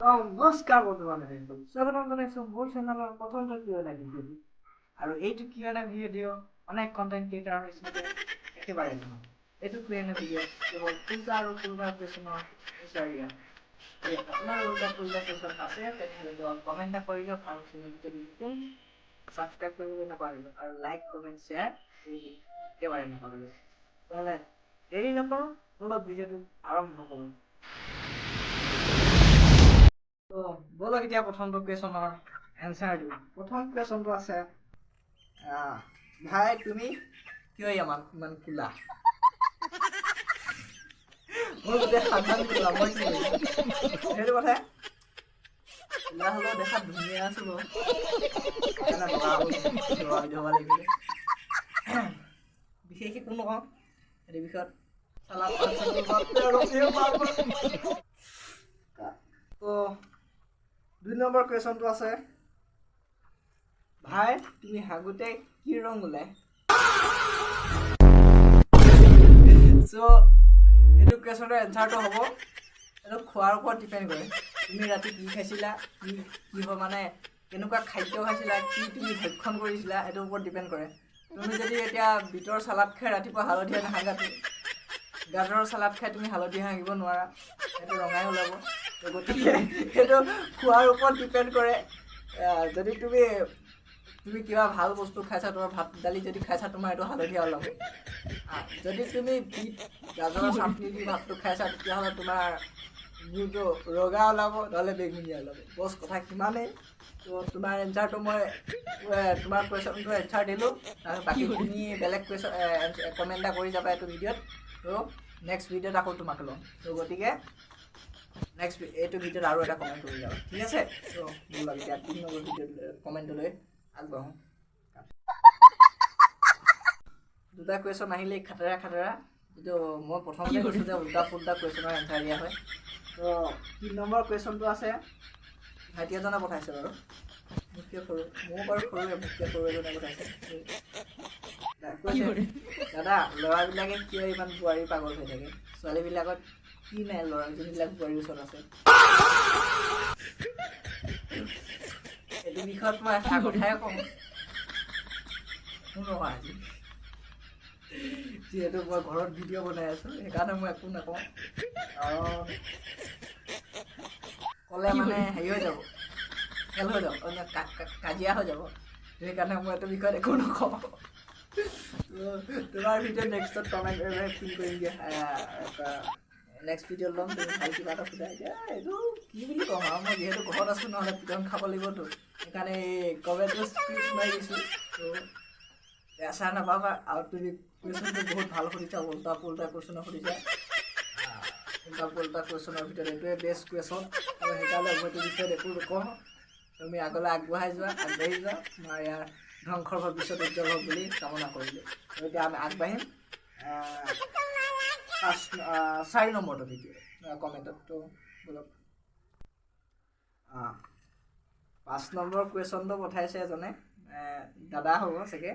নমস্কাৰ বন্ধু বান্ধৱীসকল, স্বাগতম জনাইছোঁ মোৰ চেনেলৰ প্ৰথমটো কিউ এন এ ভিডিঅ'। আৰু এইটো কিউ এন এ ভিডিঅ' অনেক কণ্টেণ্ট ক্ৰিয়েটাৰৰ নিচিনাকৈ একেবাৰে নহয়। এইটো কিউ এন এ ভিডিঅ' কেৱল উল্টা আৰু পুল্টা কুৱেশ্যনৰ এনচাৰ দিয়া। যদি আপোনাৰ উল্টা পুল্টা কুৱেশ্যন আছে, তেনেহ'লে কমেণ্ট এটা কৰি দিয়ক আৰু চেনেলটো যদি নতুন, ছাবস্ক্ৰাইব কৰিবলৈ নাপাহৰিব আৰু লাইক, কমেণ্ট, শ্বেয়াৰ একেবাৰে নাপাহৰিব। তেনেহ'লে দেৰি নকৰোঁ, ব'লক ভিডিঅ'টো আৰম্ভ কৰোঁ। তো ব'লক এতিয়া প্ৰথমটো কুৱেশ্যনৰ এনচাৰ দিওঁ। প্ৰথম কুৱেশ্যনটো আছে, ভাই তুমি কিয় ইমান ইমান কোলা? মোৰ গোটেই সাধাৰণ কোলা, মই কি সেইটো কথা, কোলা হ'লেও দেখাত ধুনীয়া আছো বাৰু, সেইকাৰণে বগা হ'ব লাগিছিলে। বিশেষ একো নকওঁ সেইটো বিষয়ত। তো 2 নম্বৰ কুৱেশ্যনটো আছে, ভাই তুমি হাগোতে কি ৰং ওলায়? চ' এইটো কুৱেশ্যনৰ এনচাৰটো হ'ব, এইটো খোৱাৰ ওপৰত ডিপেণ্ড কৰে। তুমি ৰাতি কি খাইছিলা, কি কি হয়, মানে কেনেকুৱা খাদ্য খাইছিলা, কি তুমি ভক্ষণ কৰিছিলা, এইটোৰ ওপৰত ডিপেণ্ড কৰে। তুমি যদি এতিয়া বিটৰ চালাড খাই ৰাতিপুৱা হালধীয়া নাহাগাটো, গাজৰৰ চালাড খাই তুমি হালধীয়া হাগিব নোৱাৰা, সেইটো ৰঙাই ওলাব। গতিকে সেইটো খোৱাৰ ওপৰত ডিপেণ্ড কৰে। যদি তুমি তুমি কিবা ভাল বস্তু খাইছা, তোমাৰ ভাত দালি যদি খাইছা, তোমাৰ এইটো হালধীয়া ওলাব। যদি তুমি বিট গাজৰৰ চাটনি দি ভাতটো খাইছা, তেতিয়াহ'লে তোমাৰ গুটো ৰঙা ওলাব, নহ'লে বেঙুনীয়া ওলাব। বছ, কথা সিমানেই। তো তোমাৰ এনচাৰটো মই তোমাৰ কুৱেশ্যনটো এনচাৰ দিলোঁ। বাকীখিনি বেলেগ কুৱেশ্যন কমেণ্ট এটা কৰি যাবা এইটো ভিডিঅ'ত। তো নেক্সট ভিডিঅ'ত আকৌ তোমাক ল'ম। তো গতিকে নেক্সট এইটো ভিডিঅ'ত আৰু এটা কমেণ্ট কৰি যাবা, ঠিক আছে? তো ব'লক এতিয়া 3 নম্বৰ ভিডিঅ'ত কমেণ্টলৈ আগবাঢ়োঁ। দুটা কুৱেশ্যন আহিলে খাটাৰা খাটাৰা, যিটো মই প্ৰথমতে কৈছোঁ যে উল্টা পুল্টা কুৱেশ্যনৰ এনচাৰ দিয়া হয়। তো 3 নম্বৰ কুৱেশ্যনটো আছে, ভাইটি এজনে পঠাইছে বাৰু, মোতকৈ সৰু, ময়ো বাৰু সৰুৱে, মোতকৈ সৰু এজনে পঠাইছে। কৈছে, দাদা ল'ৰাবিলাকে কিয় ইমান বোৱাৰী পাগল হৈ থাকে? ছোৱালীবিলাকত কি নাই ল'ৰা যোনবিলাক বোৱাৰীৰ ওচৰত আছে? এইটো বিষয়ত মই এটা কথাই কওঁ, একো নকওঁ আজি, যিহেতু মই ঘৰত ভিডিঅ' বনাই আছোঁ, সেইকাৰণে মই একো নকওঁ। কাৰণ ক'লে মানে হেৰি হৈ যাব, খেল হৈ যাব, কাজিয়া হৈ যাব, সেইকাৰণে মই এইটো বিষয়ত একো নকওঁ। তোমাৰ ভিডিঅ' নেক্সটত কমেণ্ট পিন কৰিম দিয়া, নেক্সট ভিডিঅ'ত ল'ম। তুমি ভাল কিবা এটা সোধা। এতিয়া এইটো কি বুলি ক'ম আৰু, মই যিহেতু ঘৰত আছোঁ, নহ'লে পিটন খাব লাগিবতো, সেইকাৰণে এই কমেণ্টটো স্ক্ৰিপ্ট মাৰি দিছোঁ। তো বেয়া চেয়া নাপাবা। আৰু তুমি কুৱেশ্যনটো বহুত ভাল সুধিছা, উল্টা পুল্টা কুৱেশ্যনো সুধিছা। উল্টা পুল্টা কুৱেশ্যনৰ ভিতৰত এইটোৱে বেষ্ট কুৱেশ্যন, আৰু সেইকাৰণে মই এইটো বিষয়ত একো নকওঁ। তুমি আগলৈ আগবঢ়াই যোৱা, আগবাঢ়ি যোৱা, তোমাৰ ইয়াৰ ধ্বংসৰ ভৱিষ্যত উজ্জ্বল হওক বুলি কামনা কৰিলোঁ। এতিয়া আমি আগবাঢ়িম 5, 4 নম্বৰটো ভিডিঅ' কমেণ্টত। তো ব'লক, 5 নম্বৰ কুৱেশ্যনটো পঠাইছে এজনে, দাদা হ'ব চাগে,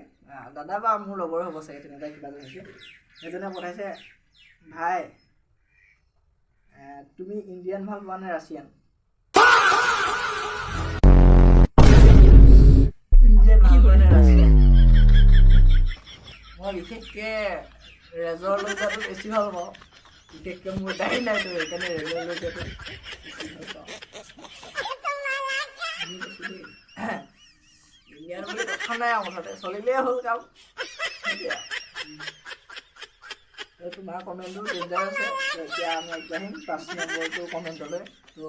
দাদা বা মোৰ লগৰ হ'ব চাগে, তেনেকুৱা কিবা এটা হৈছে। সেইজনে পঠাইছে, ভাই তুমি ইণ্ডিয়ান ভাল পোৱা নে ৰাছিয়ান? ইণ্ডিয়ান ভাল পোৱা নে ৰাছিয়ান? মই বিশেষকৈ ৰেজৰ লৈ যোৱাটো বেছি ভাল পাওঁ। বিশেষকৈ মোৰ দাড়ি নাইতো, সেইকাৰণে ৰেজৰ লৈ যোৱাটো বেছি ভাল পাওঁ। ইণ্ডিয়ান বুলি কথা নাই আৰু, মুঠতে চলিলেই হ'ল কাম। তোমাৰ কমেণ্টটো ডেঞ্জাৰ আছে। তো এতিয়া আমি আগবাঢ়িম 5 নম্বৰটো কমেণ্টলৈ। তো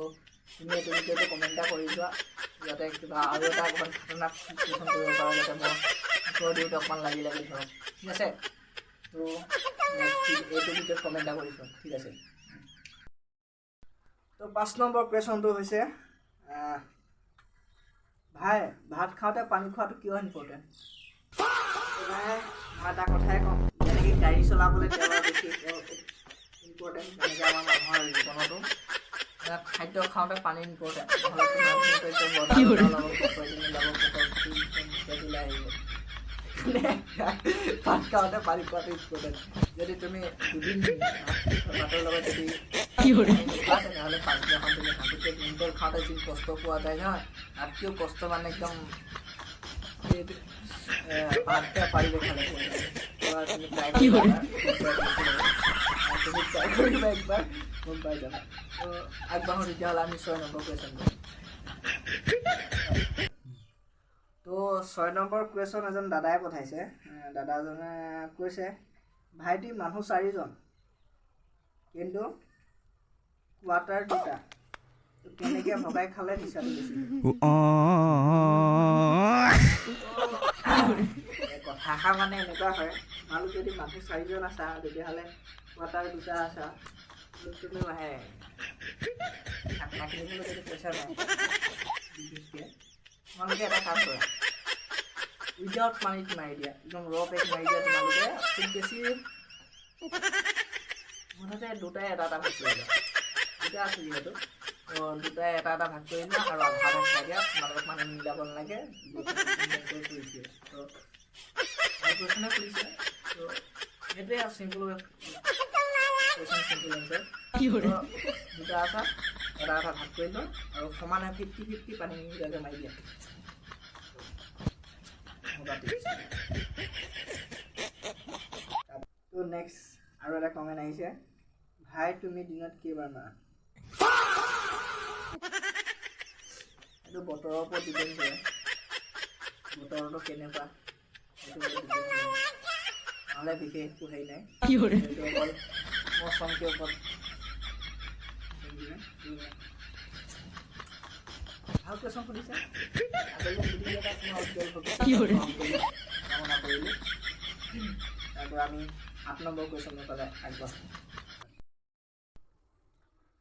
তুমি এইটো ভিডিঅ'টো কমেণ্ট এটা কৰি যোৱা, যাতে কিবা আৰু এটা অকণমান খাতৰনাক কুৱেশ্যন কৰিব পাৰা, যাতে মই উত্তৰ দিওঁতে অকণমান লাগি লাগি ধৰক, ঠিক আছে? তো নেক্সট এইটো ভিডিঅ'ত কমেণ্ট এটা কৰি যোৱা, ঠিক আছে? তো 5 নম্বৰ কুৱেশ্যনটো হৈছে, ভাই ভাত খাওঁতে পানী খোৱাটো কিয় ইম্পৰ্টেণ্ট? ভাই মই এটা কথাই কওঁ, যেনেকৈ গাড়ী চলাবলৈ তেলৰ বেছি ইম্পৰ্টেণ্ট, তেনেকৈ আমাৰ মানুহৰ জীৱনতো খাদ্য খাওঁতে পানী ইম্পৰ্টেণ্ট। নহ'লে তোমাৰ ওলাই আহিব। ভাত খাওঁতে পানী খোৱাটো ইম্পৰ্টেণ্ট। যদি তুমি দুদিন ভাতৰ লগত যদি নোখোৱা তেনেহ'লে পাছদিনাখন তুমি হাঁকুতে নিমতেল খাওঁতে যি কষ্ট পোৱা যায় নহয়, তাতকৈও কষ্ট মানে একদম ভাতটা পাৰিব খালে পোৱা যায়। তুমি ট্ৰাই কৰিবা, তুমি ট্ৰাই কৰিবা একবাৰ, গম পাই যাবা। তো আগবাঢ়ো তেতিয়াহ'লে আমি 6 নম্বৰ কুৱেশ্যন। তো 6 নম্বৰ কুৱেশ্যন এজন দাদাই পঠাইছে। দাদাজনে কৈছে, ভাইটি মানুহ 4জন কিন্তু কোৱাৰ্টাৰ 2টা, কেনেকৈ ভগাই খালে নিচাটো বেছি? কথাষাৰ মানে এনেকুৱা হয়, তোমালোক যদি মানুহ 4জন আছা তেতিয়াহ'লে কোৱাৰ্টাৰ 2টা আছা, তুমি মাহে খানা কিনিবলৈ যদি পইচা নাই বিশেষকৈ, তোমালোকে এটা কাম কৰা, উইদাউট পানীত মাৰি দিয়া, একদম ৰ পেক মাৰি দিয়া। তোমালোকে খুব বেছি মুঠতে দুটাই এটা এটা ভাগ কৰি দিয়া, দুটা আছে যিহেতু, দুটাই এটা এটা ভাগ কৰি দিয়া আৰু আধা আধা খাই দিয়া। তোমালোকক মানে মিলাব নালাগে। তো কুৱেশ্যনে সুধিছে, তো সেইটোৱে আৰু চিম্পুল কুৱেশ্যন, চিম্পুল এনচাৰ। দুটা আছা, এটা এটা ভাগ কৰি লোৱা আৰু সমানে 50-50 পানী নিমিলাকৈ মাৰি দিয়া। তো নেক্সট আৰু এটা কমেণ্ট আহিছে, ভাই তুমি দিনত কেইবাৰ মাৰা? এইটো বতৰৰ ওপৰত ডিপেণ্ড কৰে, বতৰটো কেনেকুৱা সেইটো ডিপেণ্ড কৰে, নহ'লে বিশেষ একো হেৰি নাই, সেইটো অকল মৌচমটোৰ ওপৰত। ভাল কুৱেশ্যন সুধিছে, আগলৈ সুধিলে তাত মই উজ্জ্বল ভৱিষ্যত কামনা কৰিলোঁ। তাৰপৰা আমি 8 নম্বৰ কুৱেশ্যনৰ ফালে আগবাঢ়োঁ।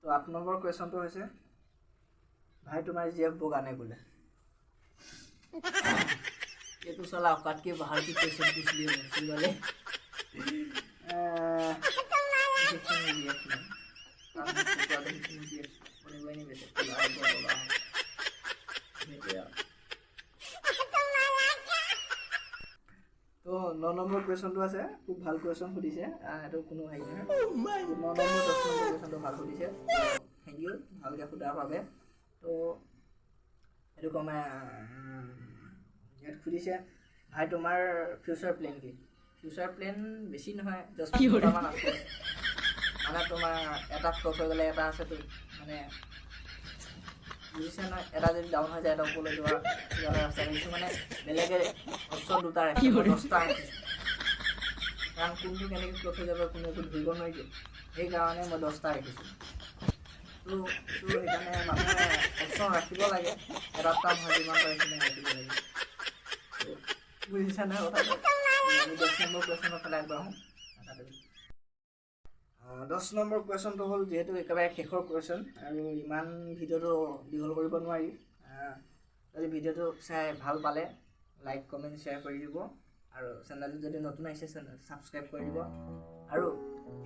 তো 8 নম্বৰ কুৱেশ্যনটো হৈছে, ভাই তোমাৰ জীয়েক বগা নে বোলে? ये तो साला औकात के बाहर की क्वेश्चन पूछ लिए मुझसे वाले। তো 9 নম্বৰ কুৱেশ্যনটো আছে, খুব ভাল কুৱেশ্যন সুধিছে, এইটো কোনো হেৰি নহয়। 9 নম্বৰ 10 নম্বৰ কুৱেশ্যনটো ভাল সুধিছে, thank U ভালকৈ সোধাৰ বাবে। তো এইটো কমে ইয়াত সুধিছে, ভাই তোমাৰ ফিউচাৰ প্লেন কি? ফিউচাৰ প্লেন বেছি নহয়, জাষ্ট দুটামান আছে। মানে তোমাৰ এটা ফ্লপ হৈ গ'লে এটা আছেতো, মানে বুজিছে নহয়, এটা যদি ডাউন হৈ যায় এটা ওপৰলৈ যোৱা কিবা এটা ৰাস্তা ৰাখিছোঁ, মানে বেলেগে অপশ্যন দুটা ৰাখিছোঁ, 10টা ৰাখিছোঁ, কাৰণ কোনটো কেনেকৈ ফ্লপ হৈ যাব কোনো একো ধৰিব নোৱাৰিতো, সেইকাৰণে মই 10টা ৰাখিছোঁ। তো সেইকাৰণে মানুহে অপশ্যন ৰাখিব লাগে, এটা এটা নহয় যিমান পাৰে সিমান ৰাখিব লাগে, বুজিছা নহয় কথাটো? আমি 10 নম্বৰ কুৱেশ্যনৰ ফালে আগবাঢ়োঁ। 10 নম্বৰ কুৱেশ্যনটো হ'ল যিহেতু একেবাৰে শেষৰ কুৱেশ্যন আৰু ইমান ভিডিঅ'টো দীঘল কৰিব নোৱাৰি। যদি ভিডিঅ'টো চাই ভাল পালে লাইক কমেণ্ট শ্বেয়াৰ কৰি দিব, আৰু চেনেলটো যদি নতুন আহিছে চেনেল ছাবস্ক্ৰাইব কৰি দিব। আৰু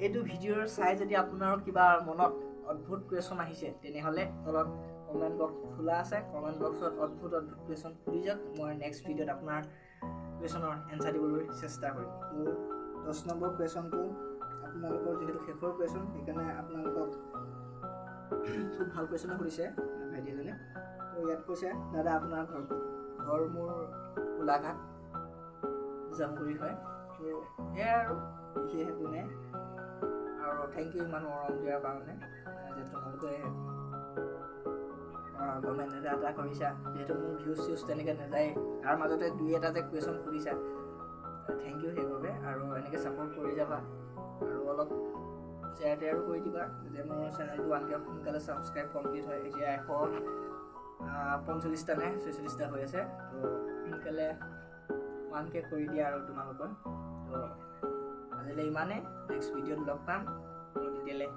এইটো ভিডিঅ'ৰ চাই যদি আপোনাৰ কিবা মনত অদ্ভুত কুৱেশ্যন আহিছে তেনেহ'লে তলত কমেণ্ট বক্স খোলা আছে, কমেণ্ট বক্সত অদ্ভুত অদ্ভুত কুৱেশ্যন সুধি যাওক, মই নেক্সট ভিডিঅ'ত আপোনাৰ কুৱেশ্যনৰ এনচাৰ দিবলৈ চেষ্টা কৰিম। তো 10 নম্বৰ কুৱেশ্যনটো আপোনালোকৰ যিহেতু শেষৰ কুৱেশ্যন, সেইকাৰণে আপোনালোকক খুব ভাল কুৱেশ্যনে সুধিছে ভাইটি এজনে। তো ইয়াত কৈছে, দাদা আপোনাৰ ঘৰ ক'ত? ঘৰ মোৰ গোলাঘাট জামগুৰি হয়। তো সেয়াই আৰু বিশেষ একো নাই। আৰু thank U ইমান মৰম দিয়াৰ কাৰণে, যে তোমালোকে কমেণ্ট এটা এটা কৰিছা, যিহেতু মোৰ ভিউজ চিউজ তেনেকৈ নাযায়, তাৰ মাজতে দুই এটা যে কুৱেশ্যন সুধিছা, thank U সেইবাবে। আৰু এনেকৈ ছাপৰ্ট কৰি যাবা, আৰু অলপ শ্বেয়াৰ টেয়াৰো কৰি দিবা, যাতে মোৰ চেনেলটো আনকৈ সোনকালে ছাবস্ক্ৰাইব কমপ্লিট হয়। এতিয়া 145টা নে 46টা হৈ আছে, তো সোনকালে 1K কৰি দিয়া আৰু তোমালোকৰ। তো আজিলৈ ইমানেই, নেক্সট ভিডিঅ'ত লগ পাম, তেতিয়ালৈ